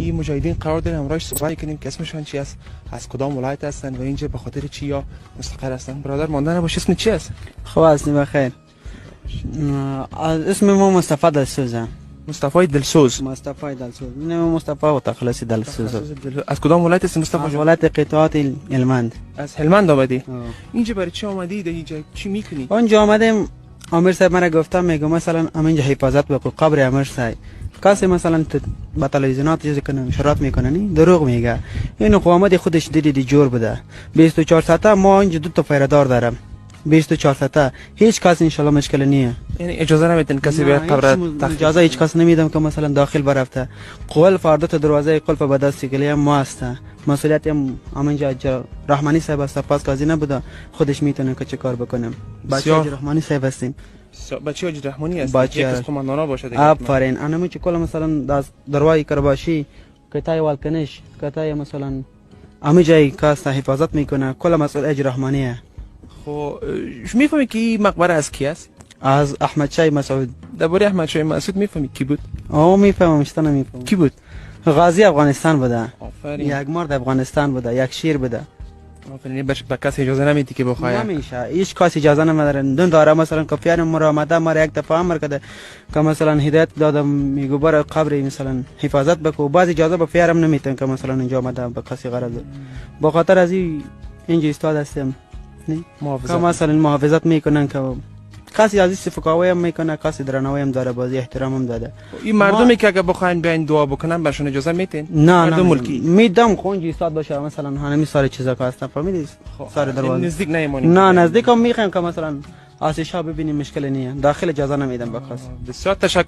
این مجاهدین قرار داریم، همراهش صحبت کنیم که اسمشان چی است، از کدام ولایت هستند و اینجا به خاطر چی یا مستقر هستند. برادر، مانده نباش، اسم چی است؟ خب هستیم، بخیر. اسم ما مصطفی دلسوزه. مصطفی دلسوز. مصطفی دلسوز، نه، مصطفی و تخلص دلسوز. از کدام ولایت هستی مصطفی از جان؟ ولایت قطعات هلمند. از هلمند آمدی؟ اینجا برای چی آمدی؟ در اینجا چی میکنی؟ اونجا آمدیم، امیر صاحب مرا گفتم، میگم مثلا اینجا حفاظت بکن قبر امیر صاحب. کسی مثلا با تلویزیونات چیزی کنه، نشرات میکنه، نی دروغ میگه. این خو آمد خودش دیدی دی جور بوده. 24 ساعته ما اینجا دو تا پهره‌دار دارم، 24 ساعته، هیچ کس انشالله مشکل نیه. یعنی اجازه نمیدین کسی به نه، قبر هیچ تخریب؟ اجازه هیچ کس نمیدم که مثلا داخل برفته. قفل فردا تا دروازه قلف به دست گلی ما هست، مسئولیت هم همینجا رحمانی صاحب است. پس قاضی نبوده، خودش میتونه که چه کار بکنم. بچه بسیار. رحمانی صاحب هستیم. بچه حاجی رحمانی است؟ بچه یک از قماندانا باشه دیگه. آفرین. انمو چې کله مثلا د دروازه کرباشی کتای والکنش کتای مثلا همه جای کاست حفاظت میکنه، کل مسئول اج رحمانیه. خب میفهمی که این مقبره از کی است؟ از احمد شای مسعود. درباره احمد شاه مسعود میفهمی کی بود؟ او میفهمم، شتنه میفهمم. کی بود؟ غازی افغانستان بوده. آفرین. یک مرد افغانستان بوده، یک شیر بوده. آفرین. به کسی اجازه نمیدی که بخواه؟ نمیشه، هیچ کس اجازه نداره. دون داره مثلا کفیان مرا آمده، مرا یک دفعه امر کرده که مثلا هدایت دادم، میگو برو قبر مثلا حفاظت بکو. بعض اجازه به فیارم نمیتن که مثلا اینجا آمده به کسی غرض. با خاطر از این اینجا ایستاد هستم نه؟ که محافظت مثلا محافظت میکنن که کسی از این سفکاوی هم میکنه، کسی درناوی هم داره، بازی احترام هم داده. این مردمی که اگه بخواین بیاین دعا بکنن، برشون اجازه میتین؟ نه. مردم نه. ملکی. میدم، خو اونجا ایستاد باشه، مثلا همین سال چیزا که هستن، فهمیدی؟ سر دروازه. نزدیک نیمانی؟ نه، نزدیک هم میخوایم که مثلا آسیشا ببینیم، مشکل نیه. داخل اجازه نمیدم به کس. بسیار تشکر.